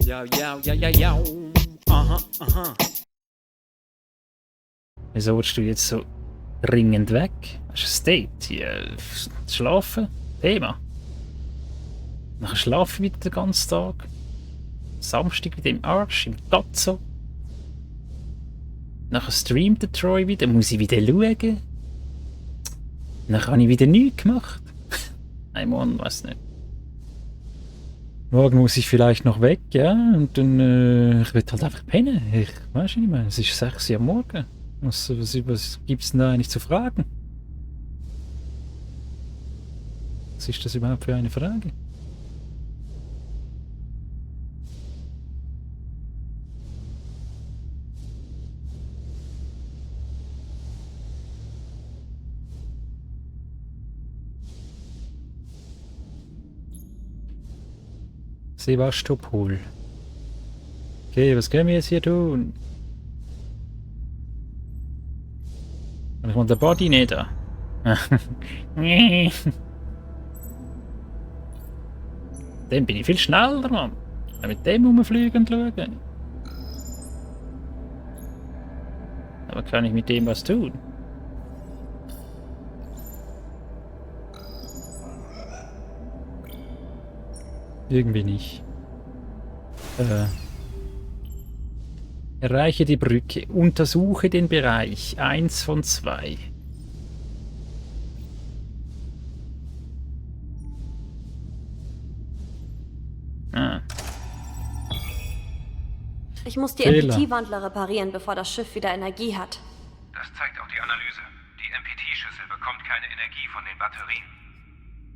Ja, ja, ja, ja, ja. Aha, aha. Wieso willst du jetzt so dringend weg? Hast du ein Date? Hier, schlafen? Thema. Nachher schlafe ich wieder den ganzen Tag. Samstag wieder im Arsch, im Gazzo. Nachher streamt der Troy wieder, muss ich wieder schauen. Dann habe ich wieder nichts gemacht. Nein, Mann, weiß nicht. Morgen muss ich vielleicht noch weg, ja, und dann, ich will halt einfach pennen. Ich weiß nicht mehr, es ist 6 Uhr am Morgen. Was gibt es denn da eigentlich zu fragen? Was ist das überhaupt für eine Frage? Sevastopol. Okay, was können wir jetzt hier tun? Ich will den Body nicht da. Dann bin ich viel schneller, Mann. Mit dem rumfliegen und schauen. Aber kann ich mit dem was tun? Irgendwie nicht. Erreiche die Brücke. Untersuche den Bereich. 1 von 2. Ah. Ich muss die Fehler. MPT-Wandler reparieren, bevor das Schiff wieder Energie hat. Das zeigt auch die Analyse. Die MPT-Schüssel bekommt keine Energie von den Batterien.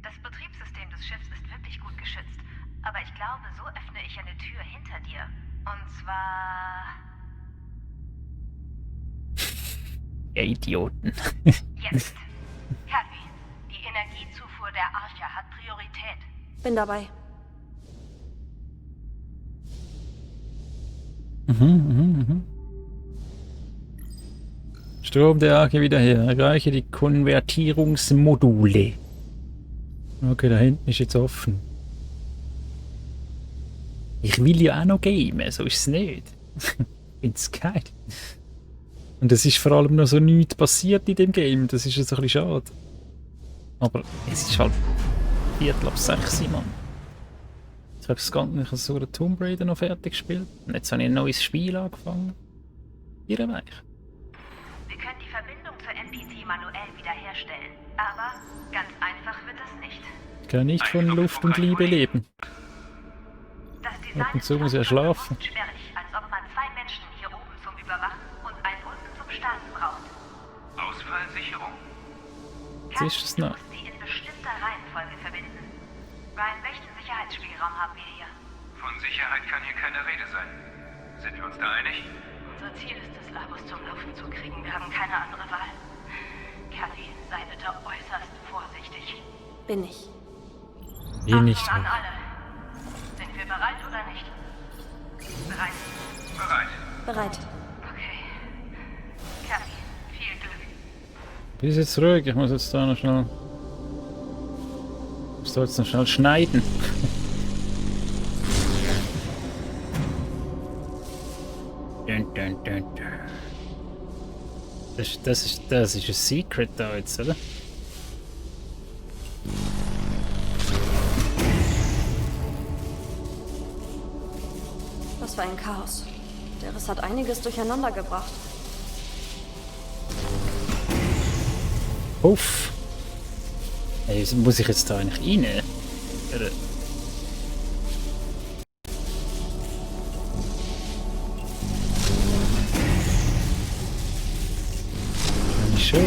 Das Betriebssystem des Schiffs ist wirklich gut geschützt. Aber ich glaube, so öffne ich eine Tür hinter dir. Und zwar... Ihr Idioten. jetzt. Kathy, die Energiezufuhr der Arche hat Priorität. Bin dabei. Strom der Arche wieder her. Erreiche die Konvertierungsmodule. Okay, da hinten ist jetzt offen. Ich will ja auch noch gamen, so ist es nicht. Ich find's geil. Und es ist vor allem noch so nichts passiert in dem Game, das ist jetzt ein bisschen schade. Aber es ist halt 5:45, Mann. Ich habe das Ganze so einen Tomb Raider noch fertig gespielt. Und jetzt habe ich ein neues Spiel angefangen. Irrweich. Wir können die Verbindung zur MPT manuell wiederherstellen. Aber ganz einfach wird es nicht. Ich kann nicht von Luft und Liebe leben. Das Ab Design und zu muss ich ja schlafen. ist sperrig, als ob man 2 Menschen hier oben zum Überwachen und einen unten zum Starten braucht. Ausfallsicherung. Was ist das noch? Du musst sie in bestimmter Reihenfolge verbinden. Ryan, welchen Sicherheitsspielraum haben wir hier? Von Sicherheit kann hier keine Rede sein. Sind wir uns da einig? Unser Ziel ist es, Labus zum Laufen zu kriegen. Wir haben keine andere Wahl. Kathy, sei bitte äußerst vorsichtig. Bin ich. Eh nicht. Achtung an alle. Sind wir bereit oder nicht? Bereit. Bereit. Bereit. Okay. Kathy, viel Glück. Bis jetzt ruhig, ich muss jetzt da noch schnell. Ich soll jetzt noch schnell schneiden. Dun, dun, dun, dun. Das ist ein Secret da jetzt, oder? Das war ein Chaos. Der Riss hat einiges durcheinander gebracht. Uff. Ey, muss ich jetzt da eigentlich rein? Oder? Kann ich schon.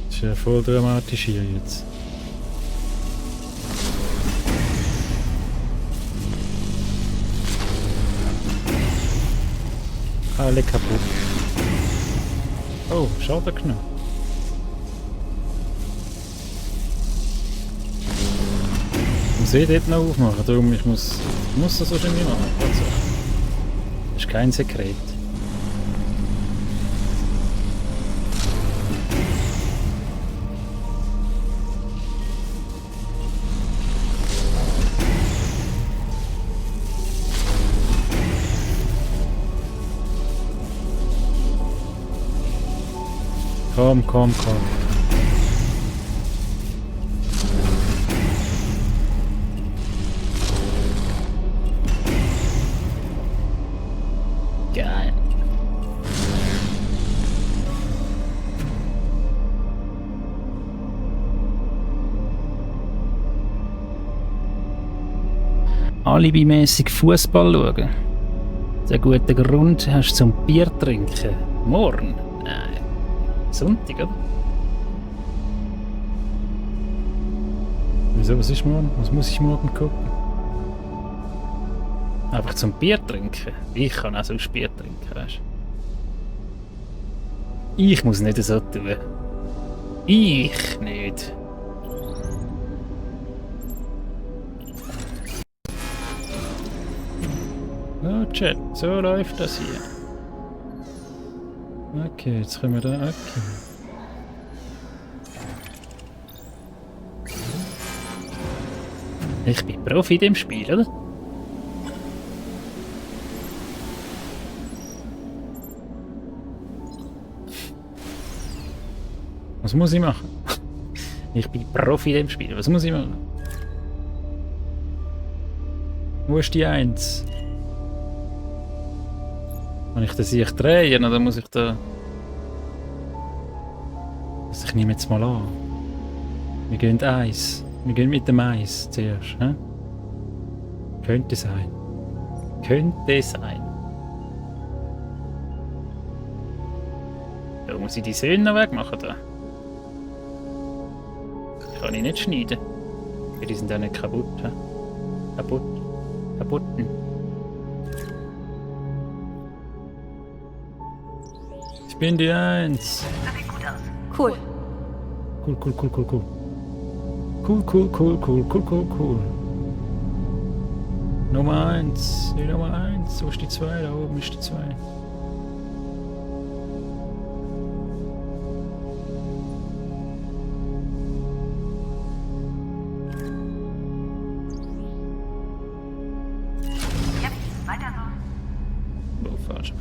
Das ist ja voll dramatisch hier jetzt. Alle kaputt. Oh, schade genommen. muss ich dort noch aufmachen, darum ich muss das wahrscheinlich machen. Also, das ist kein Sekret. Komm, komm, komm. Geil. Alibimäßig Fußball schauen. Der gute Grund hast du zum Bier trinken. Morgen? Nein. Sonntag, oder? Wieso, was ist morgen? Was muss ich morgen gucken? Einfach zum Bier trinken? Ich kann auch sonst Bier trinken, weißt du? Ich muss nicht so tun. Ich nicht. Oh, Chat, so läuft das hier. Okay, jetzt können wir da. Okay. Ich bin Profi in dem Spiel, oder? Was muss ich machen? Ich bin Profi in dem Spiel. Was muss ich machen? Wo ist die 1? Kann ich das sich drehen oder muss ich da... Ich nehme jetzt mal an. Wir gehen Eis. Wir gehen mit dem Eis zuerst. He? Könnte sein. Könnte sein. Da muss ich die Söhne noch wegmachen. Da. Kann ich nicht schneiden. Die sind auch nicht kaputt. He? Kaputten. Ich bin die 1. Das sieht gut aus. Cool. Cool. Nummer 1. Die Nummer 1. Wo ist die 2? Da oben ist die 2. Ja, weiter so. Oh, falsch.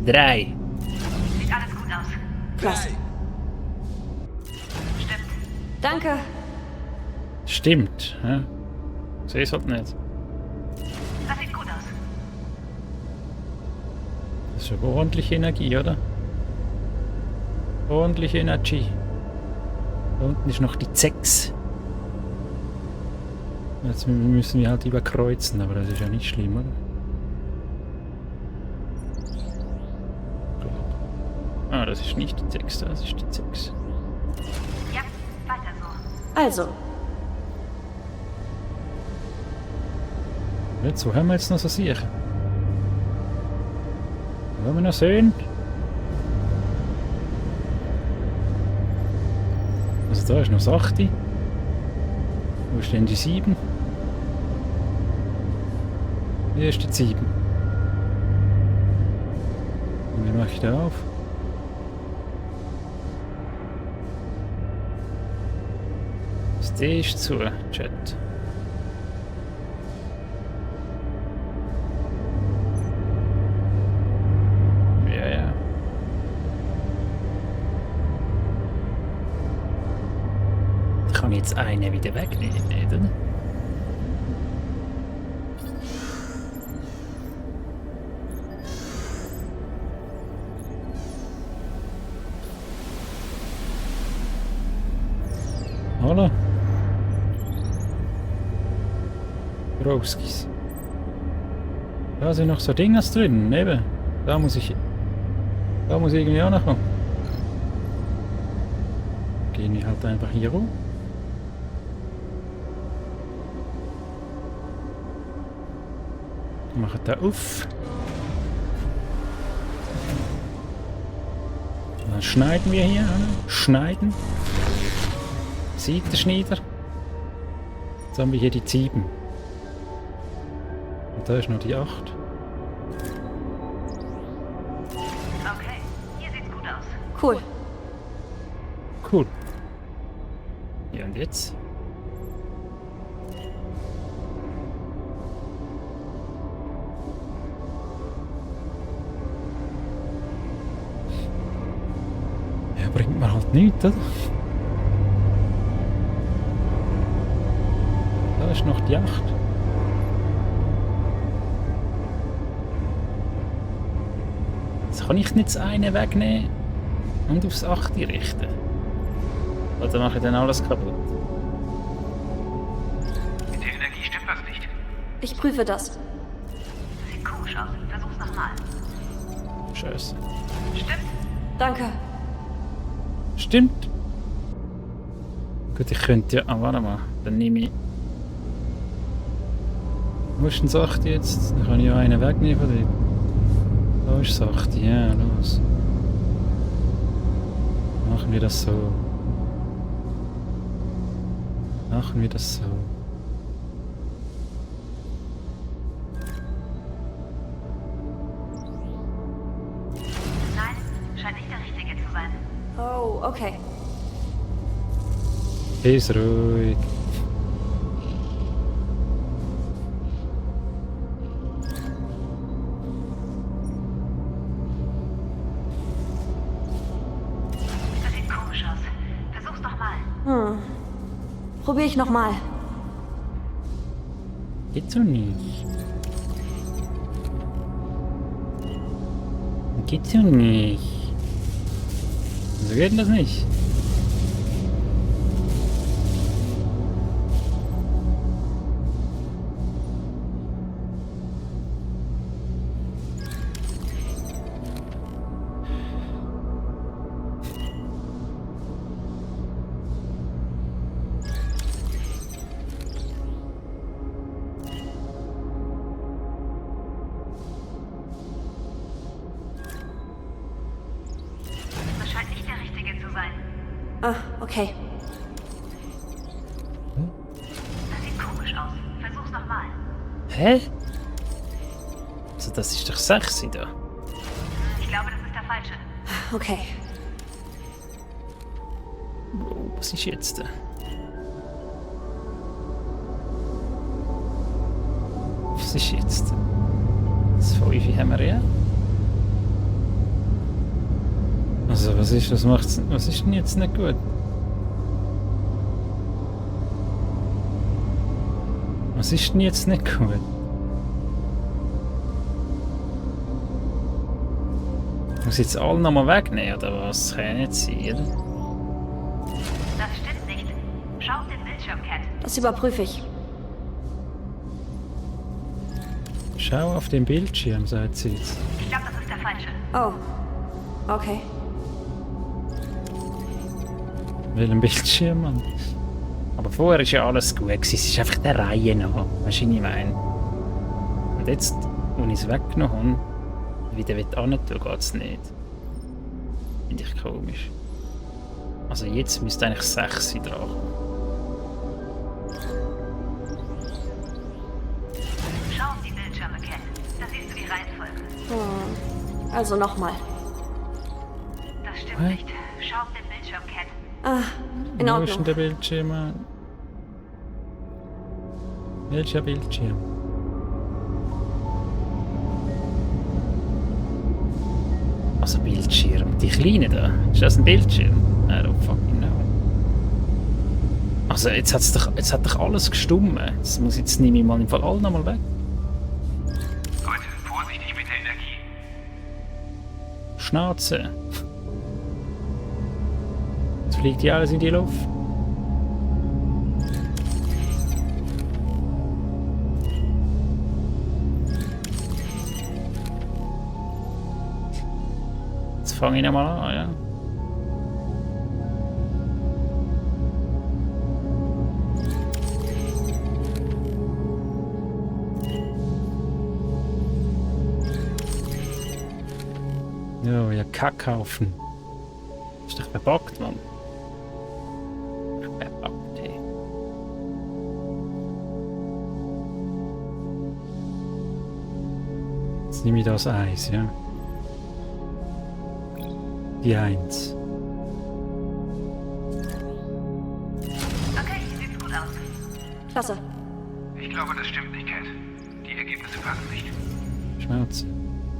3. Sieht alles gut aus. Klasse. Stimmt. Danke. Stimmt. Ja. Sehe es halt nicht. Das sieht gut aus. Das ist aber ordentliche Energie, oder? Ordentliche Energie. Da unten ist noch die 6. Jetzt müssen wir halt überkreuzen, aber das ist ja nicht schlimm, oder? Ah, das ist nicht die 6, das ist die 6. Ja, weiter so. Also, Jetzt, wo haben wir jetzt noch so sicher? Wo haben wir noch sehen? Also da ist noch das 8. Wo ist denn die 7? Hier ist die 7. Und wie mache ich da auf? Das D ist zu, Chat. Ja. Ich kann jetzt eine wieder wegnehmen, oder? Hallo? Broskis. Da sind noch so Dinges drin, eben. Da muss ich irgendwie auch noch kommen. Gehen wir halt einfach hier rum. Machen da auf. Dann schneiden wir hier, oder? Schneiden. Seitenschneider. Jetzt haben wir hier die 7. Und da ist noch die 8. Okay, hier sieht's gut aus. Cool. Cool. Ja, und jetzt? Ja, bringt mir halt nichts, oder? Da ist noch die 8. Jetzt kann ich nicht das eine wegnehmen und aufs 8 richten. Oder mache ich dann alles kaputt? Mit der Energie stimmt was nicht. Ich prüfe das. Das sieht komisch aus. Versuch's nochmal. Scheiße. Stimmt? Danke. Stimmt. Gut, ich könnte ja... Ah, warte mal. Dann nehme ich... Wo ist denn das 8 jetzt? Dann kann ich ja einen wegnehmen von dort. Da ist das 8. Ja, los. Machen wir das so. Machen wir das so. Nein, scheint nicht der Richtige zu sein. Oh, okay. Ist ruhig. Das sieht komisch aus. Versuch's nochmal. Probiere ich nochmal. Geht so nicht. Geht so nicht. So geht denn das nicht. Das scheint nicht der Richtige zu sein. Ah, okay. Das sieht komisch aus. Versuch's nochmal. Hä? Also das ist doch 6 da. Ich glaube, das ist der falsche. Okay. Oh, was ist jetzt da? Was ist jetzt? Das 5 haben wir ja. Also was ist denn jetzt nicht gut? Was ist denn jetzt nicht gut? Muss ich jetzt alle nochmal wegnehmen oder was? Das kann ja nicht sein, oder? Das stimmt nicht. Schau auf den Bildschirm, Cat. Das überprüfe ich. Schau auf den Bildschirm, sagt sie jetzt. Ich glaube, das ist der falsche. Oh. Okay. Welchen Bildschirm, Mann? Aber vorher ist ja alles gut gewesen. Es ist einfach der Reihe nach. Weißt du, was ich meine? Und jetzt, wo ich es weggenommen habe, wieder hin tun, geht es nicht. Finde ich komisch. Also jetzt müsste eigentlich 6 dran kommen. Schau auf die Bildschirme, Cat. Da siehst du die Reihenfolge. Also nochmal. Das stimmt Hä? nicht. Schau auf den Bildschirm, Cat. Ah, in Wo ist denn Ordnung. der Bildschirm, Mann? Welcher Bildschirm? Also Bildschirm, die kleine da. Ist das ein Bildschirm? I don't fucking know. Also jetzt hat doch alles gestummt. Das muss jetzt nehme ich mal im Fall alle nochmal weg. Leute, vorsichtig mit der Energie. Schnauze. Jetzt fliegt ja alles in die Luft. Jetzt fange ich nochmal an, ja. Ja, Kackhaufen. Ist doch verbuggt, Mann. Verbuggt. Jetzt nehme ich das 1, ja. Die 1. Okay, sieht gut aus. Klasse. Ich glaube, das stimmt nicht, Cat. Die Ergebnisse passen nicht. Schnauze.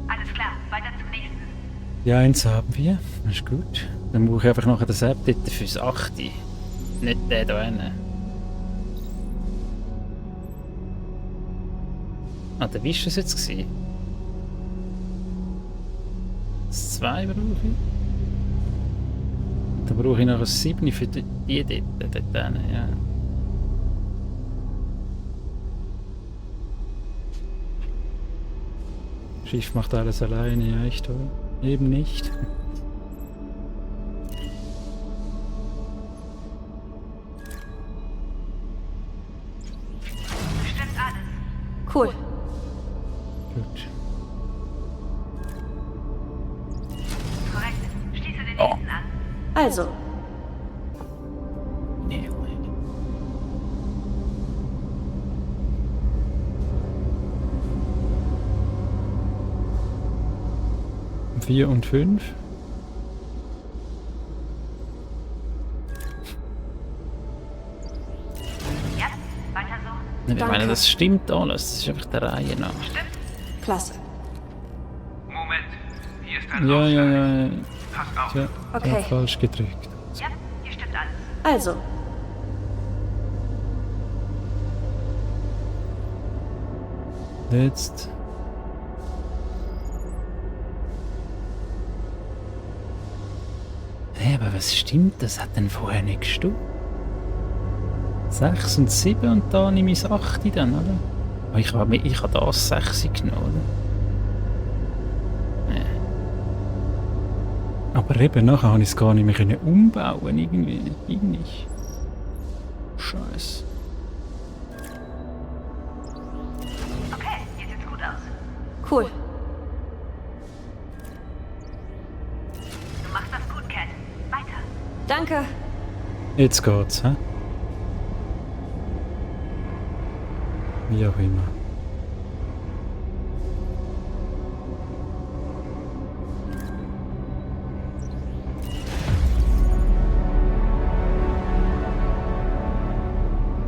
Alles klar, weiter zum nächsten. Die 1 haben wir. Das ist gut. Dann brauche ich einfach nachher das Update fürs 8. Nicht den da hinten. Ah, der Wisch ist jetzt gewesen. Das 2 brauche ich. Dann brauche ich noch ein 7 für die dort hinten, ja. Schiff macht alles alleine, ja, echt, oder? Eben nicht. Stimmt alles. Cool. Gut. Korrekt. Schließe den Oh. nächsten an. Also, Nee, Vier und 5. Ja, weiter so. Ich meine, Danke. das stimmt alles. Das ist einfach der Reihe nach. Stimmt. klasse. Moment, hier ist ein Ja, Ausgang. ja, ja. Pass auf. Ja, Okay. ja, falsch gedrückt. Ja, hier stimmt alles. Also, Jetzt. Hey, aber was stimmt? Das hat denn vorher nicht gestimmt. 6 und 7 und da nehme ich das 8 dann, oder? Aber ich habe das 6 genommen, oder? Nee. Aber eben, nachher habe ich es gar nicht mehr können umbauen irgendwie. Ging nicht. Scheiße. Okay, hier sieht's gut aus. cool. Du machst das gut, Cat. Weiter. Danke. Jetzt geht's, hä? Wie auch immer.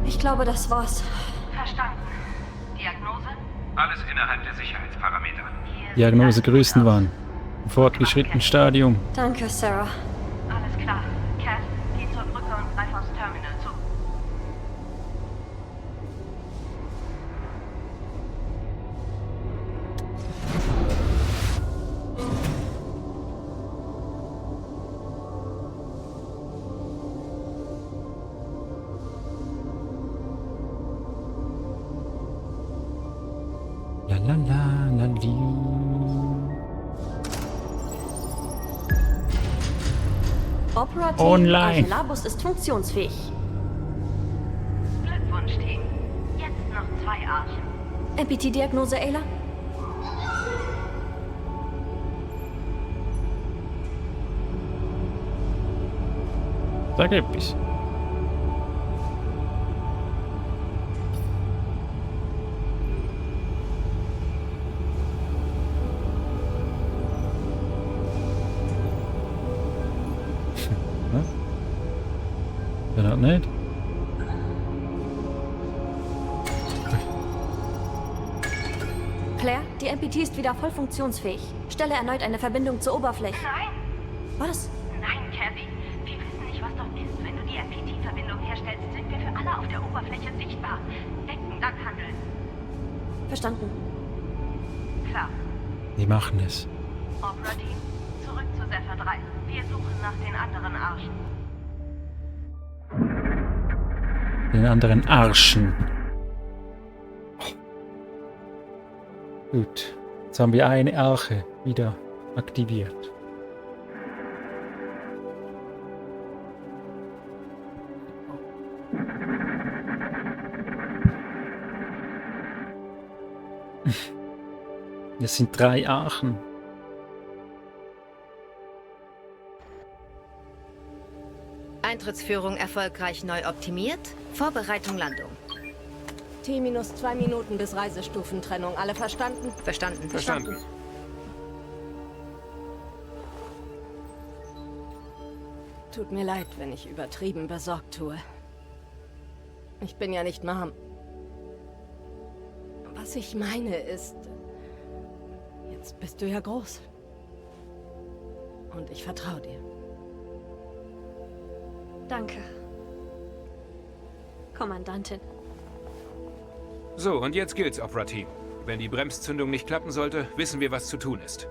Ich glaube, das war's. Verstanden. Diagnose? Alles innerhalb der Sicherheitsparameter. Hier Diagnose sieht alles gut Größenwahn. Im fortgeschrittenen Stadium. Danke, Sarah. aus. Alles klar. Cat, geh zur Brücke und greif aufs Terminal zu. La la la la li. Opera-Team, Online. Archelabus ist funktionsfähig. Glückwunsch, Team. Jetzt noch 2 Archen. MPT-Diagnose, Ayla? Sag etwas. Wenn auch nicht. Claire, die MPT ist wieder voll funktionsfähig. Stelle erneut eine Verbindung zur Oberfläche. Nein, Was? nein, Kathy. Wir wissen nicht, was dort ist. Wenn du die MPT-Verbindung herstellst, sind wir für alle auf der Oberfläche sichtbar. Decken, dann handeln. Verstanden. Klar. Die machen es. Opera-Team, zurück zu Zephyr 3. Wir suchen nach den anderen Arschen. Den anderen Arschen. Gut. Jetzt haben wir eine Arche wieder aktiviert. Das sind 3 Archen. Eintrittsführung erfolgreich neu optimiert. Vorbereitung Landung. T-2 Minuten bis Reisestufentrennung. Alle verstanden? Verstanden. Verstanden. Tut mir leid, wenn ich übertrieben besorgt tue. Ich bin ja nicht Mom. Was ich meine ist, jetzt bist du ja groß. Und ich vertraue dir. Danke. Kommandantin. So, und jetzt gilt's, Opera-Team. Wenn die Bremszündung nicht klappen sollte, wissen wir, was zu tun ist.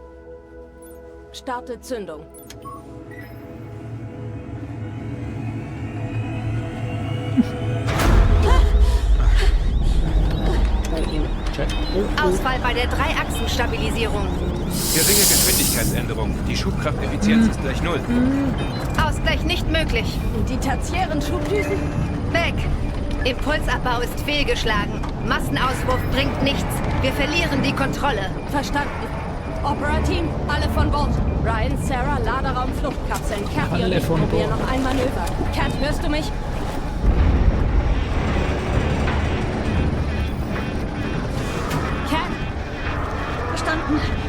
Starte Zündung. Ausfall bei der Dreiachsenstabilisierung. Geringe Geschwindigkeitsänderung. Die Schubkrafteffizienz ist gleich 0. Ausgleich nicht möglich. Und die tertiären Schubdüsen? Weg. Impulsabbau ist fehlgeschlagen. Massenauswurf bringt nichts. Wir verlieren die Kontrolle. Verstanden. Opera-Team, alle von Bord. Ryan, Sarah, Laderaum, Fluchtkapseln. Cat, Alle und ich von probieren Bord. noch ein Manöver. Cat, hörst du mich? Cat, Verstanden.